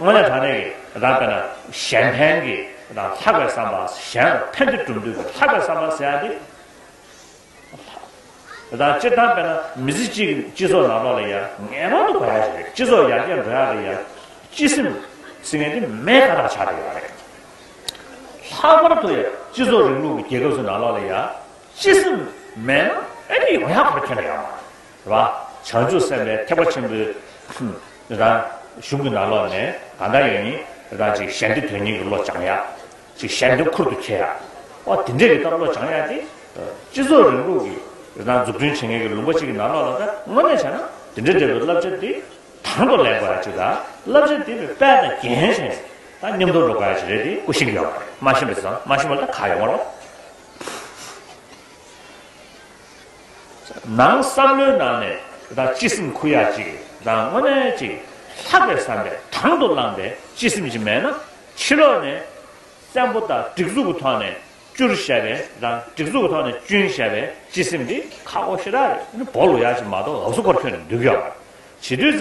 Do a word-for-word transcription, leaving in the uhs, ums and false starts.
དངོས་གནས་དྲང་གནས་ཀྱི་རང་དཔེར་ན་གཞན་ཕན་གྱི་རང་ལྷག་པའི་བསམ་པ། གཞན་ལ་ཕན་བདེ་གྲུབ་འདོད་ཀྱི་ལྷག་པའི་བསམ་པ་ཟེར་ཡ་དེ། ད་སྤྱིར་བཏང་དཔེར་ན་མི་ཚེ་གཅིག་གི་སྤྱི་ཚོགས་ནང་ལོགས་ལ་ཡ་ངེས་པར་དུ་དགོས་ཡ་ཞིག་རེད། སྤྱི་ཚོགས་ཡར་རྒྱས་འགྲོ་ཡ་ལ་ཡ་སྤྱི་སེམས་ཟེར་མཁན་དེ་མེད་ཁ་ཐག་ཆགས་བསྡད་ཡོད་རེད། ལྷག་པར་དུ་ཡ་སྤྱི་ཚོགས་རིང་ལུགས་ཀྱི་རྒྱལ་ཁབ་ཚོའི་ནང་ལོགས་ལ་ཡ་སྤྱི་སེམས་མེད་ན་ཨེ་ནི་ཡོང་ཡ་ཁོ་ར་ཁྱོན་ནས་ཡོད་མ་རེད་བ། བྱང་ཆུབ་སེམས་དཔའི་ཐེག་པ་ཆེན་པོའི་རང་གཞུང་གི་ནང་ལོགས་ནས་གང་ལྟར་ཡོད་ནི་རང་ཅིག་གཞན་བདེ་དོན་གཉེར་གྱི་བློ་སྦྱང་ཡ། ཅིག་གཞན་དོན་ཁུར་དུ་འཁྱེར་ཡ། ཨོ་དེ་འདྲས་ཀྱི་སྟབས་བློ་སྦྱང་ཡ་དེ། སྤྱི་ཚོགས་རིང་ལུགས་ཀྱི་རང་འཛུགས་སྐྲུན་བྱེད་མཁན་གྱི་ལུང་པ་གཅིག་གི་ནང་ལོགས་ལ་ད་དངོས་གནས་བྱས་ན་དེ་འདྲས་འདྲ་བའི་བསླབ་བྱ་དེ་དང་དུ་ལེན་དགོས་ཡ་ཅིག་དང་། བསླབ་བྱ་དེ་བའི་དཔལ་དང་རྒྱན་བྱས་ད་མཉམ་དུ་འགྲོ་དགོས་ཡ་ཅིག་རེད། དེ་སྐུ་ཤིང་ཡོད་པ་རེད། མ་ཤེས་པ་ཙང་མ་ཤེས་པ་ལ་ད་ག་ཡོད་མ་རེད། ནང་བསམ་བློའི་ནང་ནས་ད་སྤྱི་སེམས་ཁུར་ཡ་ཅིག་དང་། དངོས་གནས་ཅིག་ལྷག་པའི་བསམ་པས་དང་དུ་བླངས་པའི་སྤྱི་སེམས་ཅིག་མེད་ན། ཕྱི་ལོགས་ནས་བཙན་པོ་དང་སྒྲིག་འཛུགས་ཀྱི་ཐོག་ནས་བསྐྱུར་བཞག་པའི་དང་། སྒྲིག་འཛུགས་ཀྱི་ཐོག་ནས་བསྐྱོན་བཞག་པའི་སྤྱི་སེམས་འདི་ཁག་པོ་ཞེ་དྲག་རེད། ཨ་ནི་སྦོ་ལོག་ཡ་ཅིག་མ་གཏོགས་འུ་ཚོ་ཁོ་ར་ཁྱོན་ནས་འདུག་ཡོད་མ་རེད། བྱེད་དུས་ཙང་།